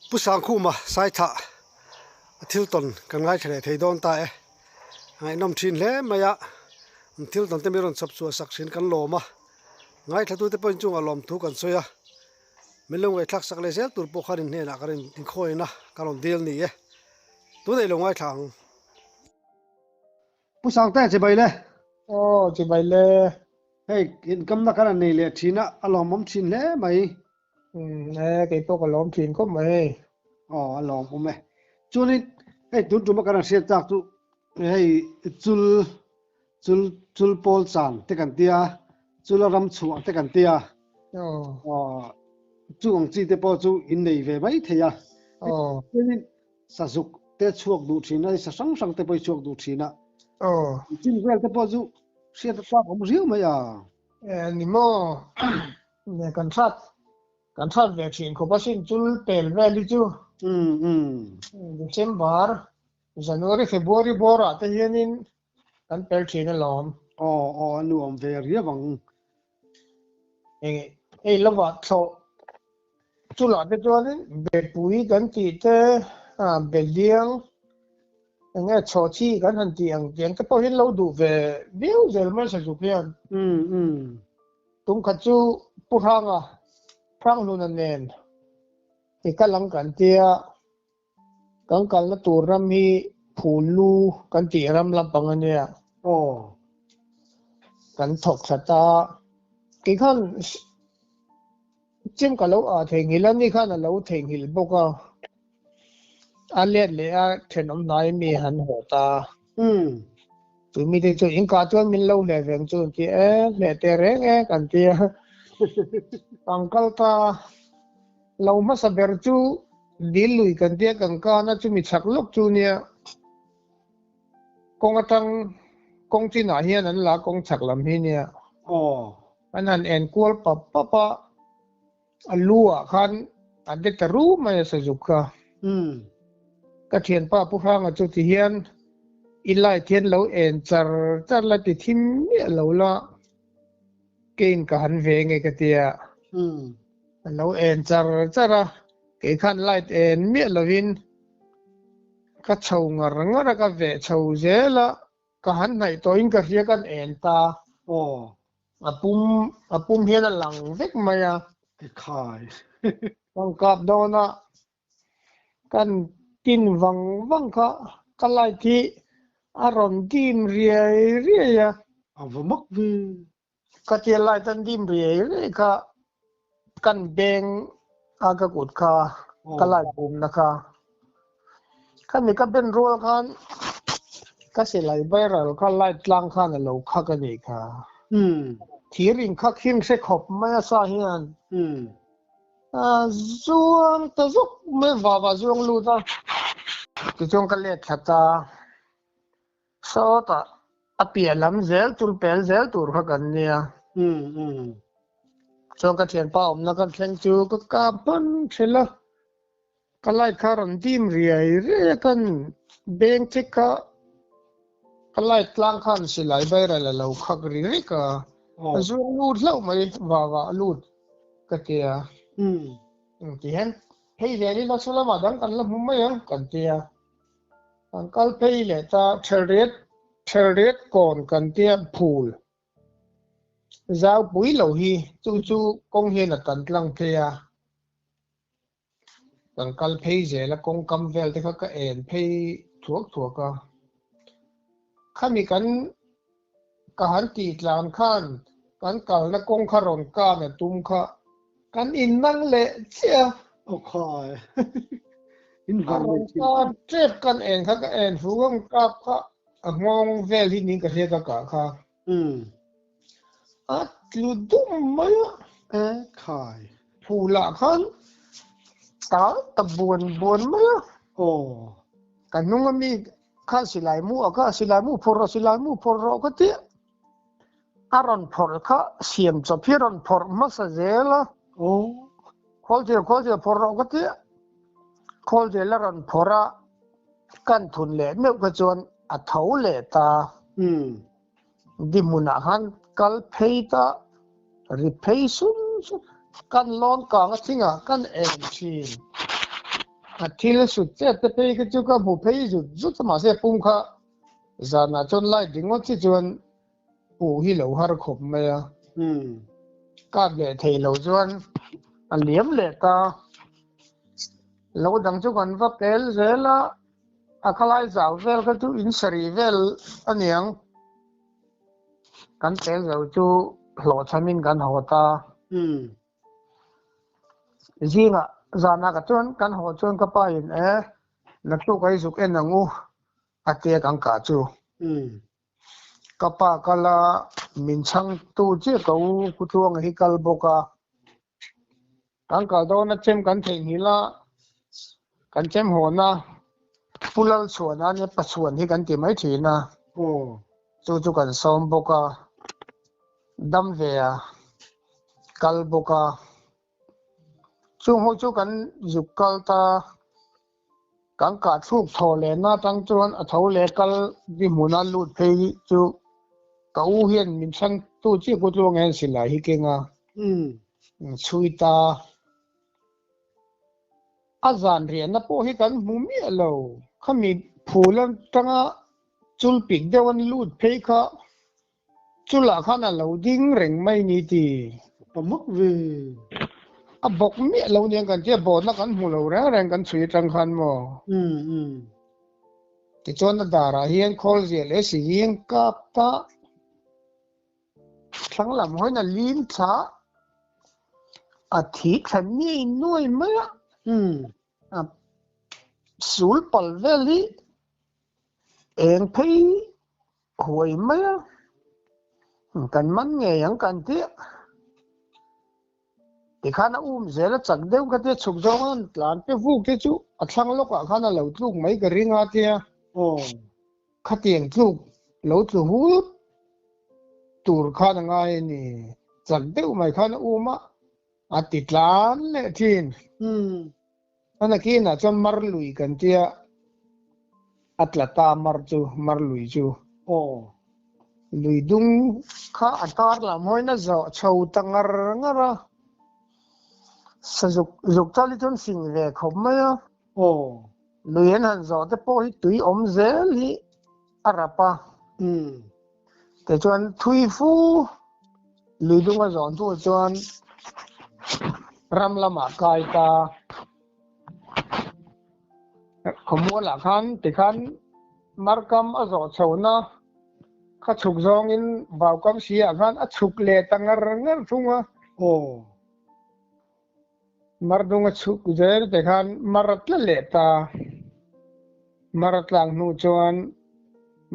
Pu Sangkhuma Saithah a thil tawn kan ngaithla leh thei dawn ta e. A ngaihnawm thin hle mai a, an thil tawn te mi rawn chhawp chhuah sak thin kan lawm a, ngaithlatute pawhin chungah lawmthu kan sawi a, min lo ngaihthlak sak leh zel tur pawh khan in hnenah ka rawn inkhawina ka rawn dil ni e. Tunah i lo ngaithla ang. Pu Sangte chibai le. Aw chibai le. Hei inkamna kan han nei leh thin a, a lawmawm thin hle mai. Umm e kei pawh ka lawm thin khawp mai hei. Aw a lawmawm e. Chuanin hei tun tuma kan han hriat chak chu hei chul chul chul pawl chan te kan tia chula ram chhuah te kan tia. Aw. Aw chu ang chi te pawh chu in nei ve mai thei a. Aw. Chuanin sazuk te chhuak duh thin a, sa hrang hrang te pawh i chhuak duh thin a. Aw. Chin vel te pawh chu hriat a tlak awm riau mai a. E ni maw ne kan hrat kan hrat ve thin khawp asin chul pel vel hi chu. Umm umm. December, January, February bawrah te hianin kan pel thin alawm. Aw aw a nuam ve riau ang. Eng hei lovah thlawh chulah te chuanin bepui kan tih te ah beliang eng nge chhawhchhi kan han tih ang tiang te pawh hian lo duh ve viau zel mai Sazuk hian. Umm umm. Tumkhat chu Pu Hranga Hranghluna nen i kal ang kan tia. Kan kalna tur ram hi Phullu kan tih ram lampang a nia. Aw. Kan thawk thla ta. Kei khan chem ka lo ah theihnghilh a, ni khan a lo theihnghilh bawk a. A let leh a thenawm hnai mi han haw ta. Umm. Chu mite chu in kah chuan min lo hleh veng chu an ti e, hleh teh reng e kan ti a. Kan kal ta. Lo hmasa ber chu dil lui kan tia kan kan a chumi chhak lawk chu nia kawng atang kawng chinah hian an la kawng chhak lam hi nia. Aw. An han en kual pap pap a, a lu ah khan a de ta ru mai a sazuk kha. Umm. Ka thianpa Pu Hranga chu ti hian i light hian lo en char char la ti thim miah lo la keiin ka han ve nge ka tia. Umm. A lo en char char a, kei khan light en miah lovin ka chho ngar ngar a, ka veh chho zel a, ka han hnaih tawhin ka hria kan en ta. Aw. A pum a pum hian a lang vek mai a. Ekhai. Kan kap dawn a, kan tin vang vang kha ka light hi a rawn dim riai riai a. A va mak ve. Khatia light an dim riai riai kha kan beng a ka kut kha ka light bumna kha khami ka ben rual khan ka silai viral kha light tlang khan a lo khak a nih kha. Thir in khak him hre khawp mai a sa hian. Zuang ta zuk mai vava zuang lut a. Tichuan ka let thla ta. Sawtah a piah lam zel tul pel zel tur kha kan nia. Chuan ka thianpa awmna ka thleng chu ka kap hman thelh a, ka light kha a rawn dim riai riai a, kan beng che kha ka light tlang khan silai viral a lo khak ri rek a, a zuang lut hlauh mai vavah lut ka ti a. Tihian phei zel ila saw lamah dang kan la hmu mai ang kan ti a. Kan kal phei leh ta Thelriat Thelriat kawn kan tia phul zau pui lo hi chu chu kawng hian a tan tlang phei a, kan kal phei zel a kawng kam vel te kha ka en phei thuak thuak a, khami kan ka han tih tlan khan kan kalna kawng kha rawn kan a tum kha kan innang leh chiah a. Aw khai. In A van rawn leh thin kar tep kan en kha ka en fu ang kap kha a nghawng vel hi niin ka hria ka kah kha. Umm. A tlu dum mai a. E khai. Phulah khan tal ta buan buan mai a. Aw. Ka hnung ami Kha silai mu a kha silai mu phawrh rawh silai mu phawrh rawh ka ti a rawn phawrh kha siam chawp hi a rawn phawrh hmasa zel a aw khawl zel khawl zel phawrh rawh ka ti khawl zel a rawn phawrh a kan thun leh meuh kha chuan a tho leh ta umm di hmunah khan kal phei ta ri phei sum sum kan lawn kang a thingah kan en thin. A thil sut chet te phei kha chu ka hmu phei zut zut a mahse pum kha zanah chuan light ringawt chi chuan hmuh hi lo har khawp mai a. Kap leh thei lo chuan a liam leh ta. Lo dang chu kan va pel zel a, a khalai zau vel kha chu in sarih vel a niang. Kan pel zo chu hlawhchhamin kan haw ta. Zingah zanah ka chuan kan haw chuan ka pa in e naktuk a i zuk en ang u a tia kan kah chu. Ka pa kal a min chhang tu chiah ka u Kutluanga hi kal bawk a. Kan kal dawn a chem kan theihnghilh a kan chem hawn a Pu Lalchhuana nia Pachhuan hi kan ti mai thin a. Chu chu kan sawm bawk a. Dam ve a kal bawk a. Chung ho chu kan zuk kal ta. Kan kah thluk thaw leh na tang chuan a tho leh kal bi hmuna lut phei chu ka u hian min chhang tu chiah ku tluang hian silai hi keng a. Chhui ta. A zan riahna pawh hi kan hmu miah lo. Khami phul atanga chulpik deuh an lut phei kha Chulah khan a lo ding reng mai ni ti. Pa mak ve. A bawk miah lo nia kan tia bawhna kan hmu lo reng reng kan chhui atang khan maw. Tichuan a darah hian khawl ziah leh si hian kap ta thlang lam hawiin a lim thla a thi thla nuai nuai mai a. A sul pal vel hi eng phei Huai mai a, kan man ngei ang kan ti a. Tikhan a um zel a chak deuh kha tia chhuk zawng a tlan te vuk te chu a thlang lawkah khan a lo tluk mai ka ring a tia. Khatiang tluk lo tlu hut tur khan a ngai a ni. Chak deuh mai khan a um a, a ti tlan leh thin. A nakinah chuan mar lui kan tia a tla ta mar chu mar lui chu. Aw. Lui dung kha a tar lam hawiin a zawh chho ta ngar ngar a. Sazuk zuk chal hi chuan fing ve khawp mai a. Aw. Lui an han zawh te pawh hi tui awm zel hi a rap a. Tichuan thui fu lui dung a zawn hnu chuan ram lamah kai ta khawmualah khan tikhan markam a zawh chhohna kha chhuk zawngin vaukam si ah khan a chhuk leh ta ngar ngar thung a. Aw. Mar dung a chhuk zel te khan mar a tla leh ta. Mar a tlang hnu chuan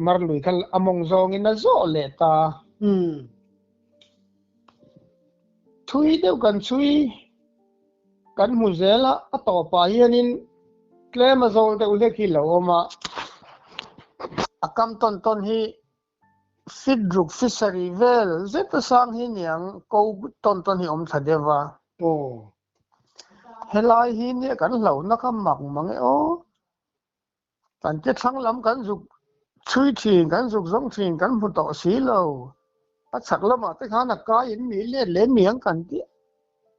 mar lui kha a mawng zawngin a zawh leh ta. Thui deuh kan chhui kan hmu zel a, a tawpah hianin tlem a zawl deuh hlek hi lo awm a. A kam tawn tawn hi Fit ruk fishery vel zet a sang hi niang ko tawn tawn hi awm thla deuh a. Aw. Helai hi nia kan hlauhna kha mak mang e aw. Kan che thlang lam kan zuk chhui thin, kan zuk zawng thin, kan hmu tawh si lo. A chhak lamah te khan a kai in mi let leh niang kan ti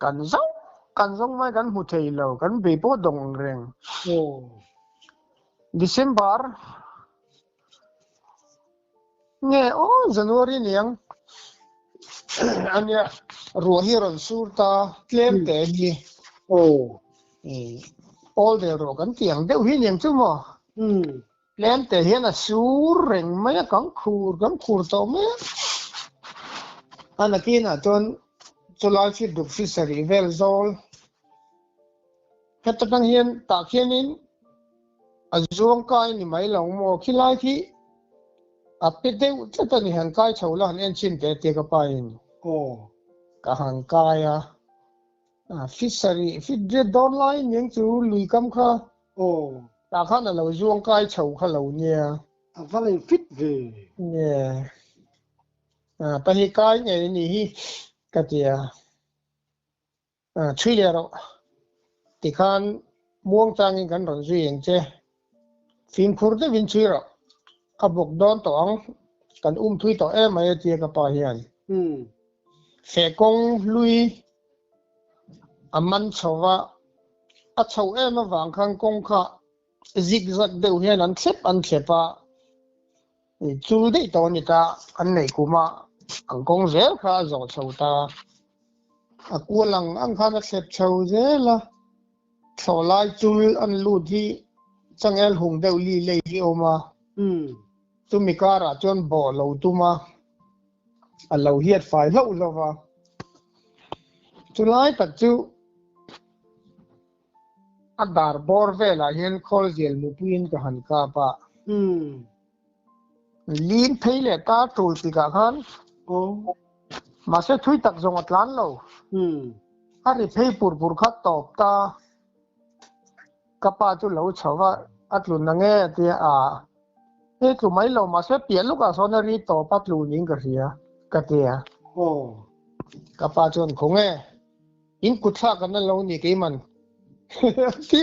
kan zawng kan zawng mai kan hmu thei lo, kan bei pawh dawng ang reng. Aw. December Nge aw January niang ania ruah hi rawn sur ta tlem te hi. Aw. Awl del ruah kan tih ang deuh hi niang chu maw. Tlem te hian a sur reng mai a kan khur kan khur tawh mai a. A nakinah chuan chulai khi duk si sarih vel zawl. Heta tang hian tah khianin a zuang kai ni mai lo maw? Khilai khi a pe deuh tlat a ni, han kai chho la han en chhin teh tia ka pa in. Aw. Ka han kai a, fishery fit riat dawn lai aniang chu lui kam kha. Aw. Tah khan a lo zuang kai chho kha lo nia. A va lei fit ve. Nia. Pa hi kai ngei a nih hi ka ti a. Chhui leh rawh. Tikhan muang changin kan rawn zui ang che. Fimkhur deuhin chhui rawh. A bawk dawn tawh ang. Kan um thui tawh em mai a tia ka pa hian. Feh kawng hlui a man chho va. A chho em avang khan kawng kha zigzag deuh hian an thlep an thlep a, chul daih tawh a ni ta, an neih kum a, an kawng zel kha a zawh chho ta. A kual ang ang khan a thlep chho zel a, thlawh lai chul an lut hi changel hung deuh li lei hi a awm a, chumi karah chuan bawh lo tum a, a lo hiat fai hlauh hlauh a. Chulai tak chu a dar bawr velah hian khawl zial mupuiin ka han kap a. Lin phei leh ta tul tikah khan mahse thui tak zawng a tlan lo. A ri phei pur pur kha tawp ta. Ka pa chu lo chho va, a tlu na nge a tia a. Hei tlu mai lo mahse piah lukah sawn a ri tawp a tlu niin ka hria ka tia. Ka pa chuan khaw nge in kut thlak an la lo ni keiman a ti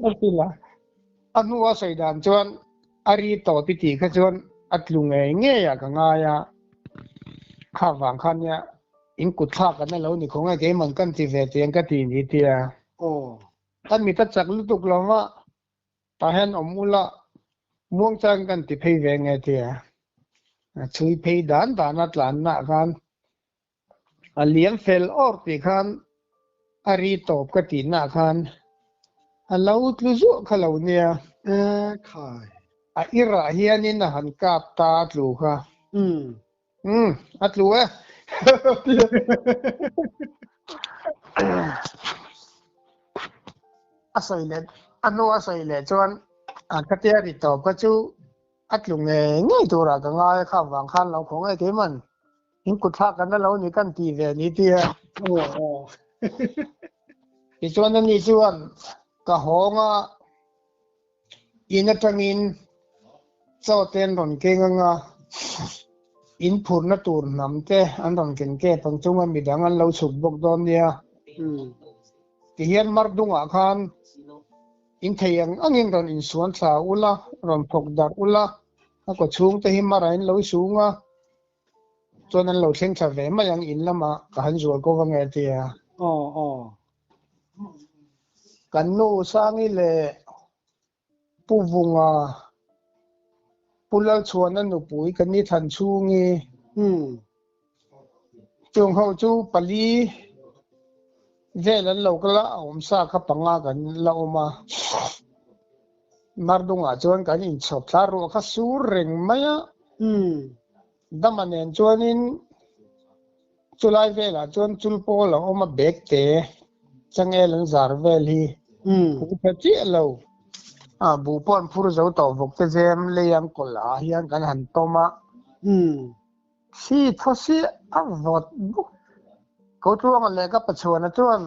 a ti la. A hnua sawi dan chuan a ri tawp i tih kha chuan a tlu ngei ngei ah ka ngai a. Kha vang khan nia in kut thlak an la lo ni khaw nge keiman kan ti ve tiang ka ti ni tia. Kan mit a chak lutuk lo va tah hian awm ula muangchang kan ti phei ve nge tia. A chhui phei dan dan a tlanna khan a liam fel awr tih khan a ri tawp ka tihna khan a lo tlu zuah kha lo nia. E khai. A irah hianin a han kap ta a tlu kha. Umm a tlu e. A sawi leh a hnu a sawi leh chuan a ka tia ri tawp kha chu a tlu ngei ngei turah ka ngai a kha vang khan lo khaw ngei keiman in kut thlak kan la lo ni kan ti ve ni tia. Tichuan ani chuan ka hawng a in atangin chaw te an rawn keng ang a, in phurna tur hnam te an rawn ken kep ang chunga midang an lo chhuk bawk dawn nia. Tihian Mardungah khan in thei ang angin rawn insuan thla ula, rawn phawk darh ula, a kaw chhungte hi mara in lo sung a, chuan an lo thleng thla ve mai ang in lamah ka han zual ko vang e tia. Aw aw. Kan nu Sangi leh Pu Vunga, Pu Lalchhuana nupui kan ni than chhungi. Chung ho chu pali vel an lo kal a, a awm sa kha panga kan la awm a. Mardungah chuan kan inchhawp thla ruah kha sur reng mai a. Dama nen chuanin chulai velah chuan chul pawl a awm a, bag te changel an zar vel hi hu phe chiah lo. A buh pawh an phur zo tawh vawk te zem lei ang kawlh ah hian kan han tawm a. Thli thaw si a vawt bawk. Ko tluanga leh ka pachuana chuan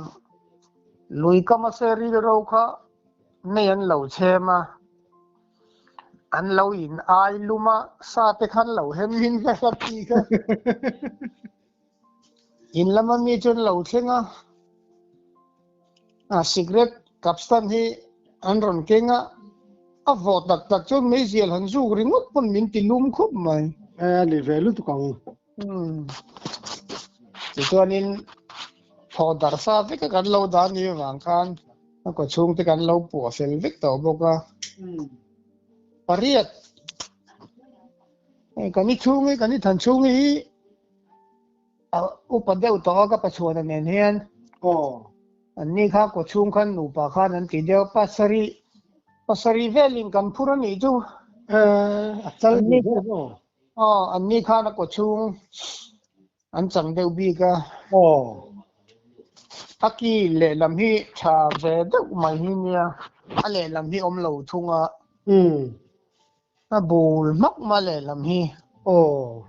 lui kama se rilro kha nei an lo chhem a. An lo in ai lum a, sa te khan lo hem in ka hla ti kha. In lama mi chu an lo thleng a, a cigarette capstan hi an rawn keng a, a vawh tak tak chuan meizial han zuk ringawt pawn min ti lum khawp mai. E a ni ve lutuk ang. Tichuanin thaw darh sa vek a kan lo dah ni avang khan a kaw chhungte kan lo puah fel vek tawh bawk a. Pariat kan i chhung hi kan i than chhung hi a upa deuh tawh a ka pachuana nen hian an ni kha kaw chhung khan nupa khan an ti deuh a pasarih pasarih velin kan phur a nih chu. A chal ni deuh maw? Aw, an ni khan a kawchhung an chang deuh bik a. Aw. A ki lehlam hi tha ve deuh mai hi nia, a lehlam hi awm lo thung a. Umm. A bul hmak ma lehlam hi. Aw.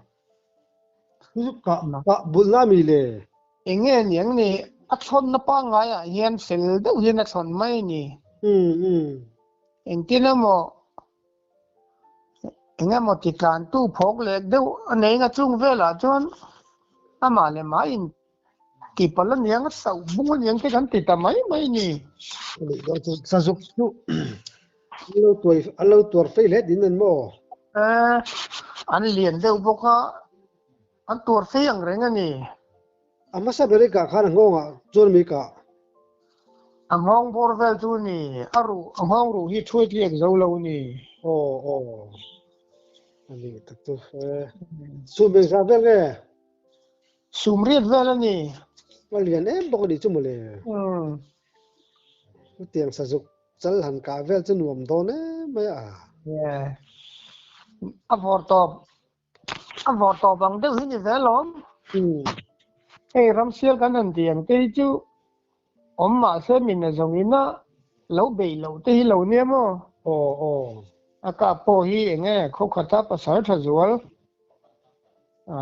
Ka ka bulna mi le. Eng nge niang ni, a thlawnna pangngaiah hian fel deuh hian a thlawn mai a ni. Umm umm. Engtin emaw Eng emaw ti tlantu phawk leh deuh a nei nga chung velah chuan amah leh maiin tihpalh a niang a sauh bung a niang te kan ti ta mai mai a ni. Sazuk chu an lo tuai an lo tuar fei hle din an maw? E, an lian deuh bawk a, an tuar fei ang reng a ni. A hmasa ber i kah khan a nghawngah chuan mi kah. A nghawng bawr vel chu ni, a ruh, a nghawng ruh hi thuai tliak zo lo ni. Aw aw a ni tak chu e. Sum engzah vel nge? Sum riat vel a ni. A lian em bawk a nih chu mawle. Chutiang sazuk chal han kah vel chu nuam dawn em mai a. Yeah. A vawr tawp a vawr tawp ang deuh hi ni ve lawm. Hei ramsial kan han ti ang te hi chu awm mahse min a zawng in a lo beih loh te hi lo nia maw? Aw aw. A kap pawh hi eng nge khawkhata pasal tha zual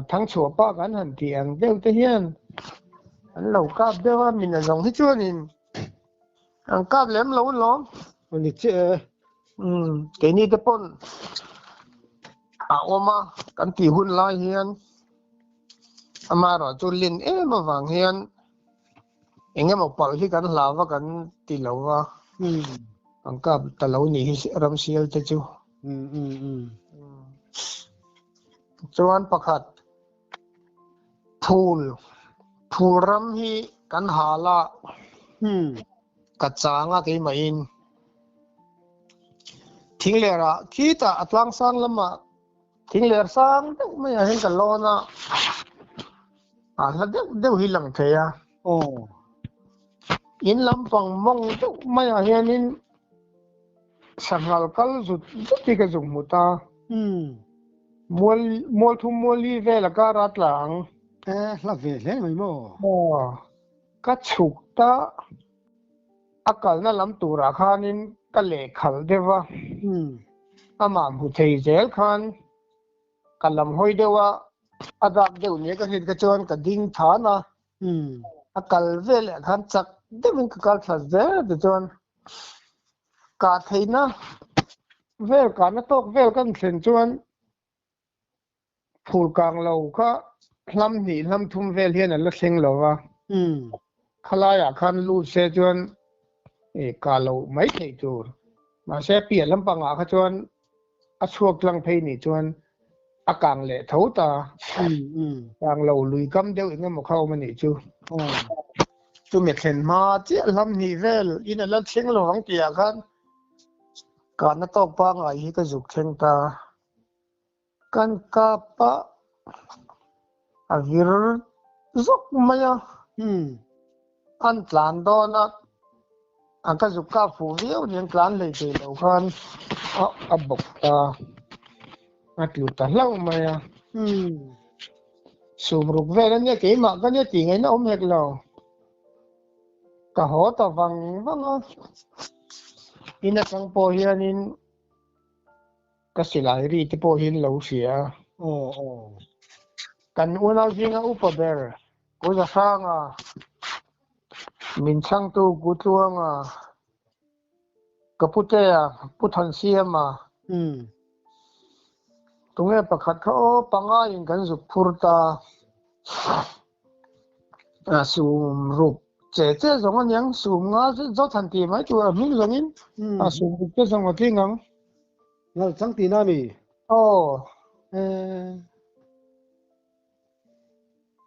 thangchhuah pa kan han tih ang deuh te hian an lo kap deuh a, min a zawng hi chuanin an kap lem lo lawm. A ni chiah e. Umm keini te pawn a awm a kan tih hun lai hian amaherawhchu lin em avang hian eng emaw palh hi kan hlau va kan ti lo va, kan kap ta lo nih hi ramsial te chu. Chuan pakhat phul phul ram hi kan hal a, ka chang a keimahin thingler ah khitah a tlangsang lamah Thingler sang deuh mai ah hian ka lawn a, a hla deuh deuh hi lang thei a. Aw. In lampang mawng deuh mai ah hianin sanghal kal zut zut hi ka zuk hmu ta. Umm. Mual mual thum mual li vel a kar a tla ang. E, hla ve hle mai maw? Aw. Ka chhuk ta A kalna lam turah khanin ka lehkhalh deuh a, amah hmu thei zel khan ka lam hawi deuh a, a dak deuh nia ka hriat kha chuan ka ding than a, a kal vel leh khan chak deuhin ka kal thla zel a tichuan kah theihna vel kahna tawk vel kan thlen chuan Phur kang lo kha hlam hnih hlam thum vel hian an la thleng lo va. Khalaiah khan lut se chuan kah loh mai theih tur. Mahse piah lampangah kha chuan a chhuak tlang phei nih chuan a kang leh tho ta. Kang lo lui kam deuh eng emaw kha awm a nih chu. Chumi thlen hma chiah hlam hnih vel in a la thleng lo ang tihah khan kahna tawk pangngai hi ka zuk thleng ta. Kan kap a, a vir zawk mai a. An tlan dawn a, an ka zuk kap fuh viau ni an tlan hlei thei lo khan a bawk ta, a tlu ta hlauh mai a. Sum ruk vel ania keimah ka nia tih ngaihna awm hek lo. Ka haw ta vang vang a, in atang pawh hianin Ka silai ri te pawh hi an lo hria a. Aw aw. Kan unau zinga upa ber Ku Zahranga, min chhangtu Ku Tluanga, ka putea Pu Thansiama, tunge pakhat kha aw pangaiin kan zuk phur ta. A sum ruk che che zawng a niang sum nga zo than tih mai tur a hming zawngin a sum ruk te zawng a tling ang. Ngal chang tih na mi? Aw.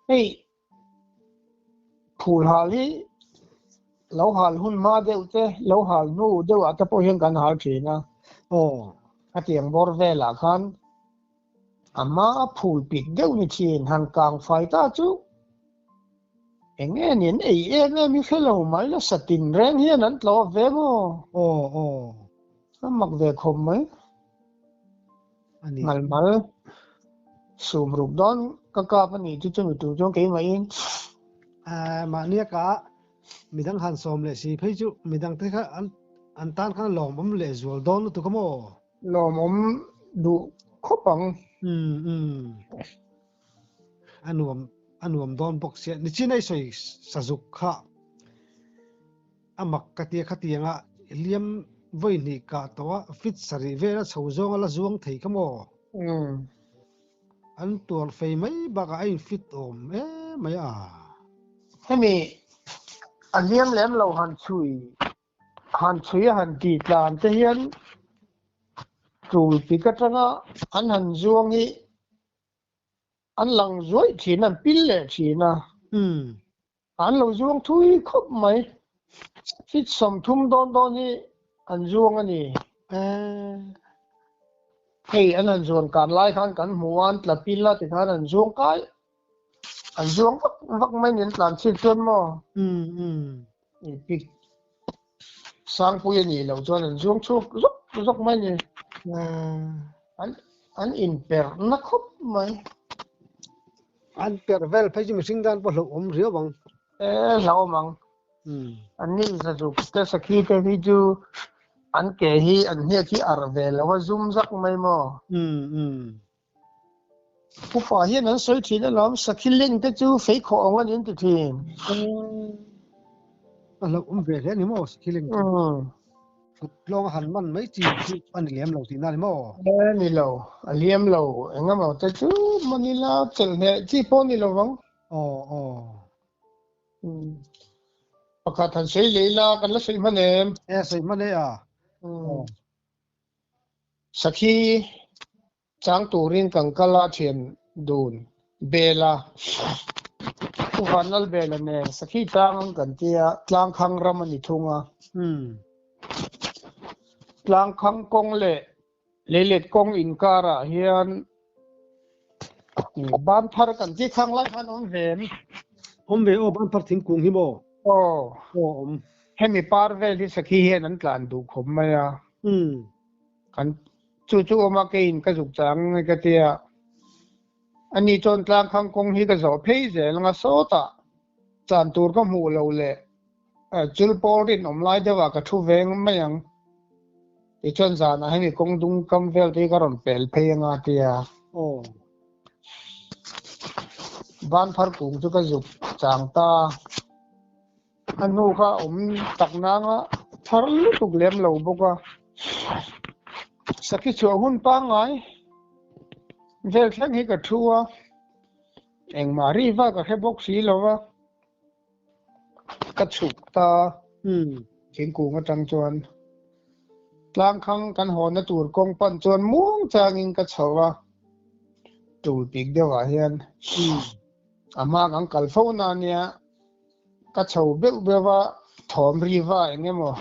Hei phul hal hi lo hal hun hma deuh te lo hal hnu deuh ah te pawh hian kan hal thin a. Aw. A tiang bawr velah khan A hma a phul pik deuh ni thin han kang fai ta chu eng nge ni an ei em em hi hre lo mai la satin reng hian an tlawh ve maw? Aw aw. A mak ve khawp mai. A ni. Ngal mal sum ruk dawn ka kap a nih chu chumi tur chuan keimahin. Mahni a kah midang han sawm leh si phei chu midang te kha an tan khan lawmawm leh zual dawn lutuk a maw? Lawmawm duh khawp ang. Umm umm. A nuam a nuam dawn bawk sia. Nichin a i sawi sazuk kha a mak ka tia khatianga liam vawi hnih kah tawh a fit sarih vel a chho zawng a la zuang thei kha maw? Umm. An tuar fei mai bakah a in fit awm em mai a. Hemi a liam lem lo han chhui Han chhui a han tih tlan te hian tul pik atanga an han zuang hi an lang zuaih thin a, an pil leh thin a. An lo zuang thui khawp mai. Feet 30 dawn dawn hi an zuang a ni. Hei an han zuan kan lai khan kan hmu a, an tla pil a tikhan an zuang kai an zuang vak vak mai ni an tlan chhit chuan maw? Pik Sangpui a nih loh chuan an zuang chhuak zawk zawk mai ni. An an inperh na khawp mai. An perh vel phei chu mihring dan pawh hlauhawm riau ang. E hlauhawm ang. An ni zazuk te sakhi te hi chu an ke hi an hniak hi arh ve lo a zum zak mai maw? Upa hian an sawi thin alawm, sakhi leng te chu fei khawh ang a ni an ti thin. A hlauhawm ve hle a ni maw sakhi leng chu. Thut tlawng a han man mai chi chu a ni lem lo tihna a ni maw? E ni lo, a liam lo. Engemaw te chu Manila chelh hneh chi pawh a ni lo vang. Aw aw. Pakhat han sawi leh ila kan la sawi hman em? E sawi hman e a. Sakhi Chang turin kan kal a thian dun bel a, Pu Vanlal Bela nen Sakhi tlang ang kan tia, Tlangkhang ram a ni thung a. Tlangkhang kawng leh Leilet kawng inkarah hian ban phar kan tih khang lai khan awm ve em? Awm ve aw, ban phar thingkung hi maw? Aw. Aw awm. Hemi par vel hi Sakhi hian an tlan duh khawp mai a. Kan Chu chu awm a keiin ka zuk chang nge ka tia. Ani chuan tlangkhang kawng hi ka zawh phei zel anga sawtah chan tur ka hmuh loh leh chul pawl rinawm lai deuhah ka thu veng mai ang. Tichuan zanah hemi kawng dung kam vel te hi ka rawn pel phei anga tia. Aw. Ban phar kung chu ka zuk chang ta. A hnu kha a awm tak nanga thar lutuk lem lo bawk a, sakhi chhuah hun pangngai vel thleng hi ka thu a, engmah ri vak a hre bawk si lo va, ka chhuk ta thingkung atang chuan tlangkhang kan hawnna tur kawng pan chuan muang changin ka chho a, tul bik deuhah hian a hma kan kal fo na nia. Ka chho beuh beuh a, thawm ri va eng emaw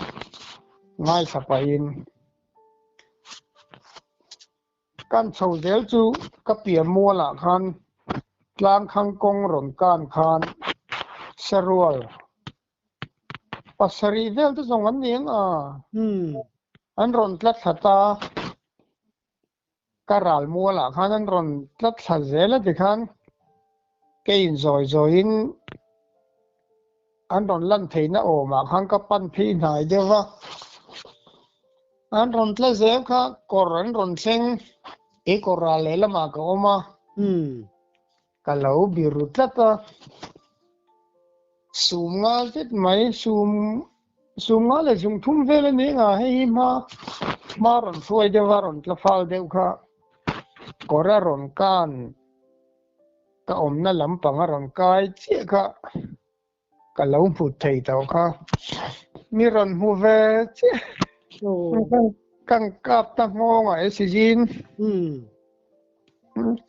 ngaithla pahin kan chho zel chu ka pian mualah khan tlangkhang kawng rawn kan khan sarual pasarih vel te zawng an ni ang a, an rawn tla thla ta. Ka ral mualah khan an rawn tlat thla zel a tikhan kei in zawi zawiin an rawn lan theihna awmah khan ka pan phei hnai deuh va, an rawn tla zel kha kawr an rawn thleng, kei kawr ral lehlamah ka awm a, ka lo biru tlat a, sum nga zet mai sum sum nga leh zung thum vel a ni nga hei hi hma hma rawn hruai deuh a rawn tla fal deuh kha kawr a rawn kan ka awmna lampang a rawn kai chiah kha ka lo hmu thei tawh kha mi rawn hmu ve chiah kan kap ta nghawng ah e si zin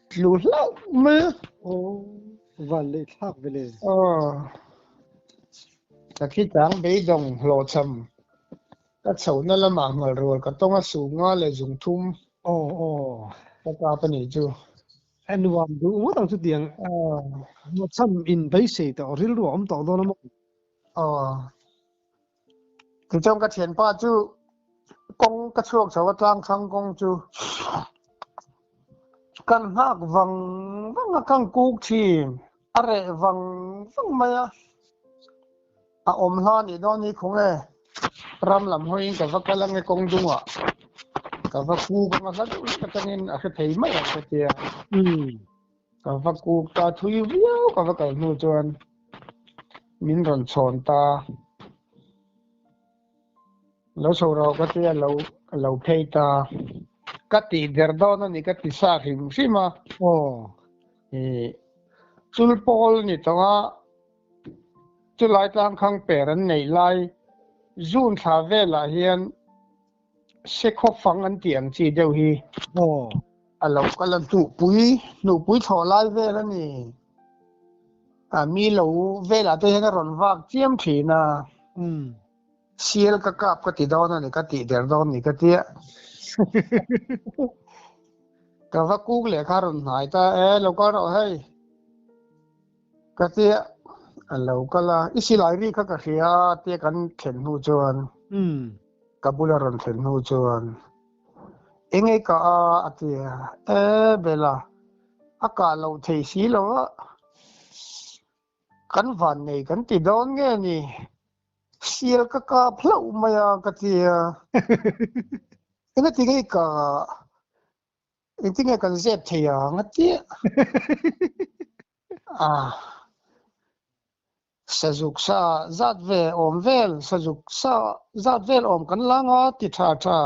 tlu hlauh mai a van leh thlak ve le sakhi chang beidawng hlawhchham ka chhohna lamah nghal rual ka tawng a su nga leh zung thum ka kap a nih chu. A nuam duh ngawt ang chutiang cham in beisei tawh rilru a awm tawh dawn a maw? Aw. Tichuan ka thianpa chu kawng ka chhuak chho a tlang thlang kawng chu kan nghak vang vang a kan kuk thin a reh vang vang mai a a awm hla nih dawn hi khung e ram lam hawiin ka va kal ange kawng dungah ka va kuk anga hla deuh hlek atangin a hre thei mai ang ka tia ka va kuk ta thui viau ka va kal hnu chuan min rawn chhawn ta lo chho rawh ka tia lo lo phei ta ka tih der dawn a ni ka ti sa hrim hrim a chul pawl ni tawh a Chulai tlangkhang per an neih lai June thla velah hian Sekhaw fang an tih ang chi deuh hi a lo kal a, hnuhpui hnuhpui thlawh lai vel a ni. A mi lo velah te hian a rawn vak chiam thin a. Sial ka kap ka ti dawn a ni ka tih der dawn ni ka tia. Ka va kuk leh kha rawn hnai ta e lo kal rawh hei. Ka tia a lo kal a i silai ri kha ka hria tia kan thlen hnu chuan ka bula rawn thlen hnu chuan enge ka a a tia e bela a kah loh thei si lo a kan van nei kan ti dawn nge ni Sial ka kap hlauh mai a ka ti a. Engati nge ka engtinge kan zep thei ang a ti a. Ah sazuk sa zat ve awm vel sazuk sa zat vel awm kan la nga ti tha tha.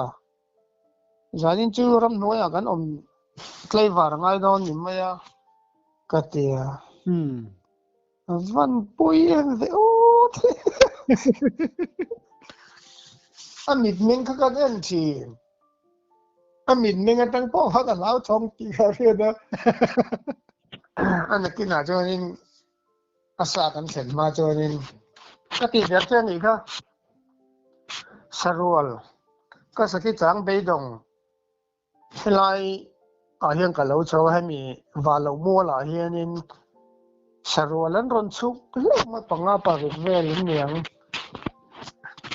Zanin chu ramhnuaiah kan awm tlaivar a ngai dawn ni mai a ka ti a. Van pui em ve aw the. A mitmeng kha kan en thin. A mitmeng atang pawh khan a hlauthawng tih kha a hriat a. A nakinah chuanin a sa kan thlen hma chuanin ka tih ber che a nih kha. Sarual ka sakhi chang beidawng Helai ah hian ka lo chho a, hemi Valo mual ah hianin sarual an rawn chhuk hlauh mai panga paruk vel an ni ang.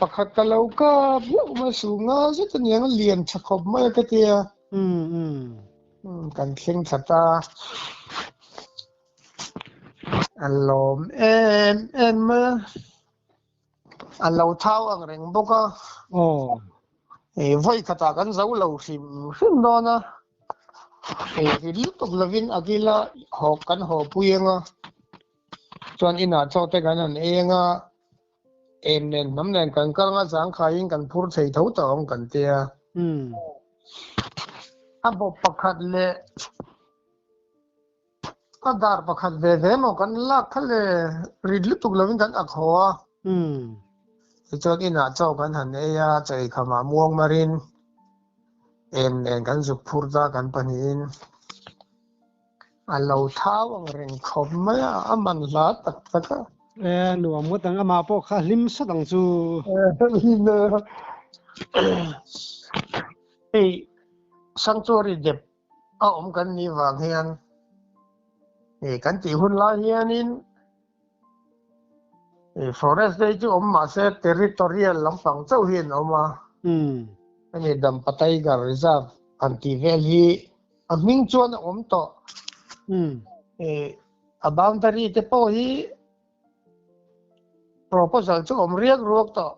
Pakhat ka lo kap hlauh mai su nga zet a niang a lian tha khawp mai a ka tia. Kan thleng thla ta. A lawm em em mai a. A lo thau ang reng bawk a. Hei vawi khatah kan zo lo hrim hrim dawn a. Hei ri lutuk lovin a kila haw kan haw pui ang a. Chuan inah chaw te kan han ei ang a. Em nen hnam nen kan kal ang a zangkhaiin kan phur thei tho tawh ang kan tia. A bawp pakhat leh A dar pakhat ve ve maw kan lak kha le rit lutuk lovin kan ak haw a. Tichuan inah chaw kan han ei a, chaw eikhamah muang marin em nen kan zuk phur ta kan pahnihin a lo thau ang reng khawp mai a, a man hla tak tak a. E nuam ngawt ang, amah pawh kha hlim sawt ang chu. Hlim e. Hei Sanctuary dep a awm kan nih vang hian eh kan tih hun lai hianin eh forest day chu awm mah se territorial lampang chauh hi an awm a hemi Dampa Tiger Reserve han tih vel hi a hming chuan a awm tawh eh a boundary te pawh hi proposal chu awm riak ruak tawh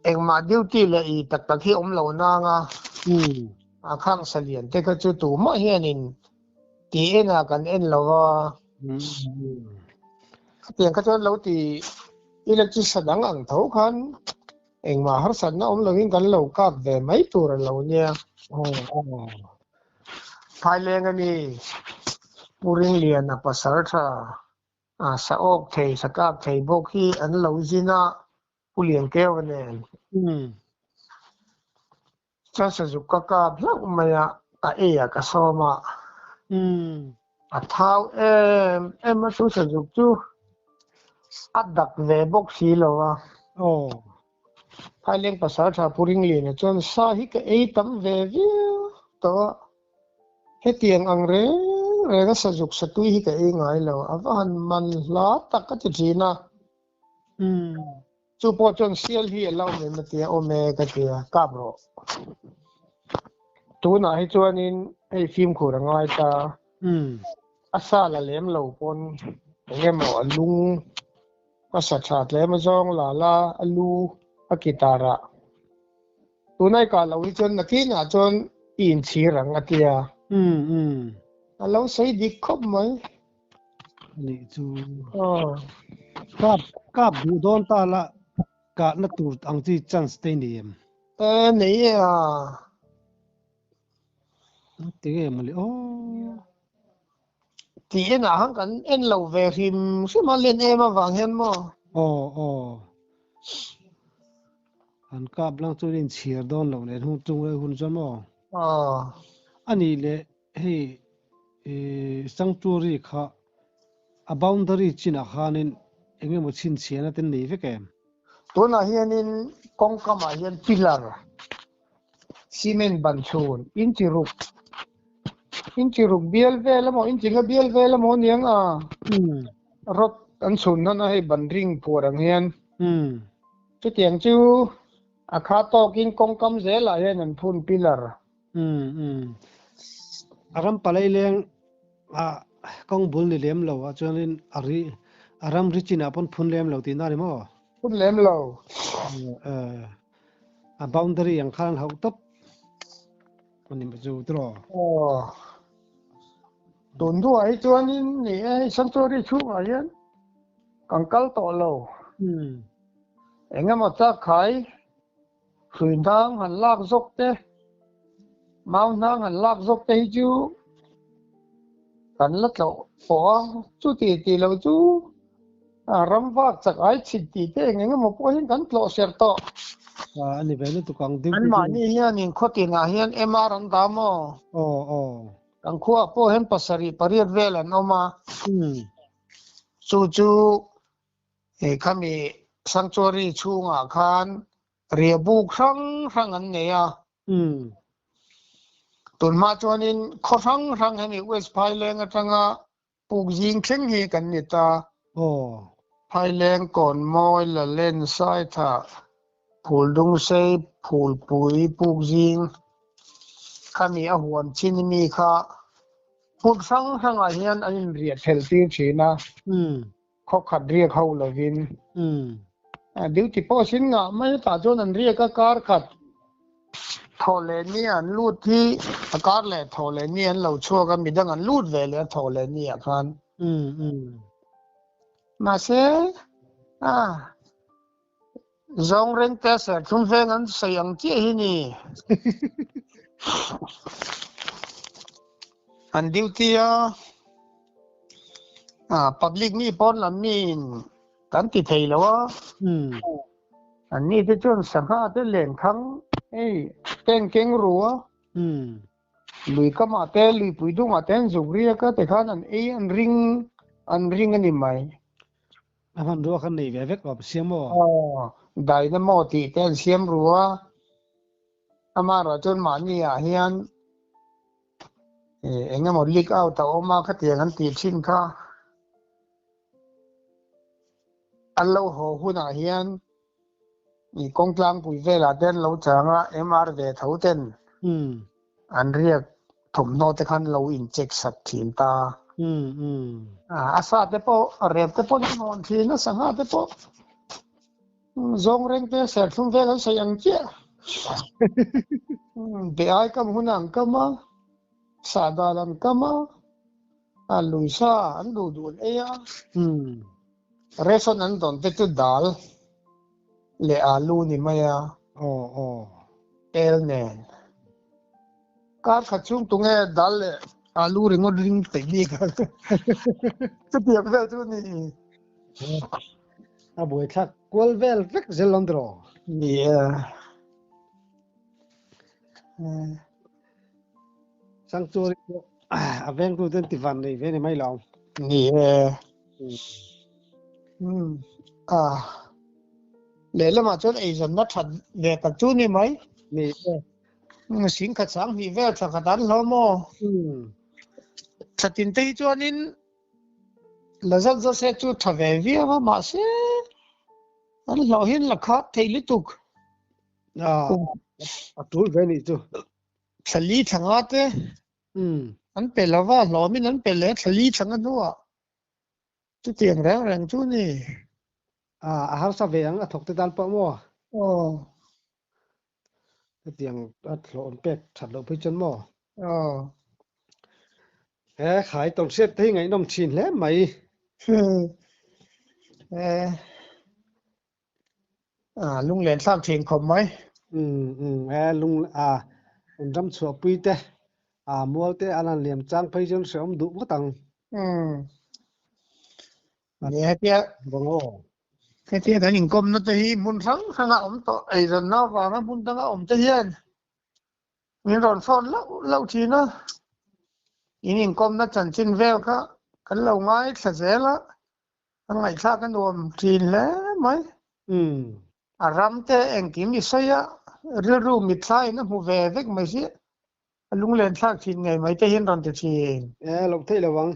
engmah duty leh i tak tak hi awm lo nang a a khang salian te kha chu tumah hianin ti en a kan en lo va khatiang kha chuan lo ti electricity dang ang tho khan engmah harsatna awm lovin kan lo kap ve mai tur a lo nia. Phaileng a ni Pu Ringliana pasal tha A sa awk thei, sa kap thei bawk hi an lo zin a, Pu Liankeu nen. Chuan sazuk ka kap hlauh mai a, a ei a ka sawm a. A thau em em a, chu sazuk chu a dak ve bawk si lo a. Phaileng Pasaltha Pu Ringliana chuan sa hi ka ei tam ve viau tawh a. Hetiang ang reng reng a sazuk satui hi ka ei ngai lo, a va han man hla tak a ti thin a. Chu pawh chuan sial hi a lo awm em a tia, awm e ka ti a, kap rawh. Tunah hi chuanin hei fimkhur a ngai ta, a sa la lem lo pawn eng emaw a lung a sa tha tlem a zawng la la a lu a ki tar a. Tunai kah lo hi chuan nakinah chuan i inchhir ang a tia. A lo sawi dik khawp mai. Anih chu. Kap kap duh dawn ta la kahna tur ang chi chance te nei em? E nei e a. Tinge mawle aw. Tih enah khan kan en lo ve hrim hrim a len em avang hian maw? Aw aw. An kap lang chuan in chhiar dawn loh leh hnung chung leh hun chuan maw? Aw. Anih leh hei sanctuary kha a boundary chinah khanin eng emaw chhinchhiahna te nei vek em? Tunah hianin kawngkamah hian pillar cement ban chhun inchi ruk inchi ruk bial vel emaw inchi nga bial vel emaw aniang a rod an chhun hnan a hei ban ring phuar ang hian chutiang chu a kha tawkin kawngkam zelah hian an phun pillar. A ram palai leng a kawng bul ni lem lo a chuanin a ri a ram ri chinah pawn phun lem lo tihna a ni maw? Phun lem lo. A boundary ang khan an hauh tawp a ni chu tiraw? Aw. Tun duah hi chuanin ni e hei sanctuary chhungah hian kan kal tawh lo. Engemaw chak khai Hrui hnang han lak zawk te, mau hnang han lak zawk te hi chu kan la tlauh pawh a, chuti tih lo chu ram vak chak ai chhit tih te eng eng emaw pawh hian kan tlawh ser tawh. A ni ve lutuk ang deuh An mahni hianin khawtinah hian MR an dah maw? Aw aw. Kan khuaah pawh hian pasarih pariat vel an awm a. Chu chu Hei khami sanctuary chhungah khan riahbuk hrang hrang an nei a. Tunhma chuanin khaw hrang hrang hemi West Phaileng atanga Pukzing thleng hi kan ni ta. Phaileng, Kawnmawi, Lalen, Saithah, Phuldungsei, Phulpui, Pukzing khami a huam chin mi kha hmun hrang hrangah hian an inriah thelh tir thin a. Khaw khat riak ho lovin duty post in ngah mai tah chuan an riak a kar khat thawh leh ni an lut hi a kar leh thawh leh ni an lo chhuak a midang an lut ve leh a thawh leh ni ah khan mahse a zawng reng te serthlum veng an sawi ang chiah hi ni an duty a ah public mi pawn lam mi in kan ti thei lo a an ni te chuan sangha te lenkhang hei teng keng ru a lui kamah te luipui dungah te an zuk riak a tikhan an ei an ring an ring a ni mai. A hmanrua khan nei ve vek awm siam maw? Aw, dynamo tih te an siam ru a, amaherawh chuan mahni ah hian eng emaw leak out a awm a khatiang an tih thin kha an lo haw hunah hian kawng tlangpui velah te an lo chang a, MR ve tho ten An riak thawmhnaw te khan lo in check sak thin ta. A sa te pawh, a rep te pawh an hawn thin a, sangha te pawh zawng reng te serthlum vel an sawi ang chiah. Be ai kam hun an kam a, sahdal an kam a, a lui sa an duh duh an ei a. Ration an dawn te chu dal leh alu ni mai a. Aw aw. Tel nen. Kar khat chhung tunge dal leh alu ringawt ring peih bik ang. Chutiang vel chu ni. A buaithlak kual vel vek zel lawm tiraw? Ni e. Sanctuary pawh a vengtu ten ti van nei ve ni mai lo. Ni e. A lehlamah chuan eizawnna that ve tak chu ni mai. Ni e. Singkhat sang hnih vel thla khat an hlawm aw. Thla tin te hi chuanin la zat zat se chu tha ve viau a mahse an hlawh hian la khat thei lutuk. A tul ve nih chu. Thla li thla nga te an pe lo va, hlawmin an pe leh a thla li thla nga hnuah chutiang reng reng chu ni. A harsa ve ang a thawk te tan pawh maw? Aw. Chutiang a hlawh an pek that loh phei chuan maw? Aw. He khai tawnhriat te hi ngaihnawm thin hle mai. E. A lunglen thlak thin khawp mai. Um um e lung a ram chhuah pui te a mual te an han liam chang phei chuan hrehawm duh ngawt ang. Um Ni hetia Bango. Hetia kan inkawmna te hi hmun hrang hranga awm tawh eizawnna avanga hmun danga awm te hian min rawn phone lauh lauh thin a. In inkawmna chanchin vel kha kan lo ngaithla zel a. A ngaihthlak a nuam thin hle mai. Um. A ram te engkim i sawi a, rilru mitthla in a hmu ve vek mai si. A lunglen thlak thin ngei mai te hian rawn ti thin. E, lo theih lo ang.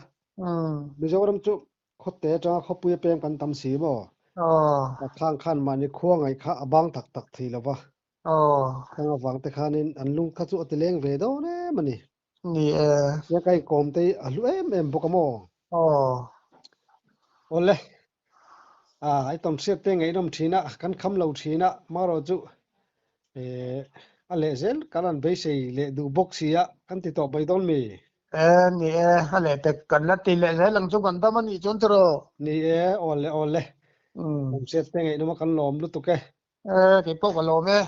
Mizoram chu khawte atanga khawpui a peng kan tam si maw? Aw. A khang khan mahni khua ngaih kha a bang tak tak thei lo va. Aw. Khang avang te khanin an lung kha chu a ti leng ve dawn em a ni. Ni e. Tia ka inkawm te hi a hlu em em bawk a maw? Aw. Awle. A, i tawn hriat te ngaihnawm thin a, kan kham lo thin a, marawh chu eh a leh zel kan rawn beisei leh duh bawk si a, kan ti tawh mai dawn mi? E, ni e, a leh pek kan la ti leh zel ang chu kan dam a nih chuan tiraw? Ni e, awle awle. Tawn hriat te ngaihnawm a kan lawm lutuk e. E, keipawh ka lawm e.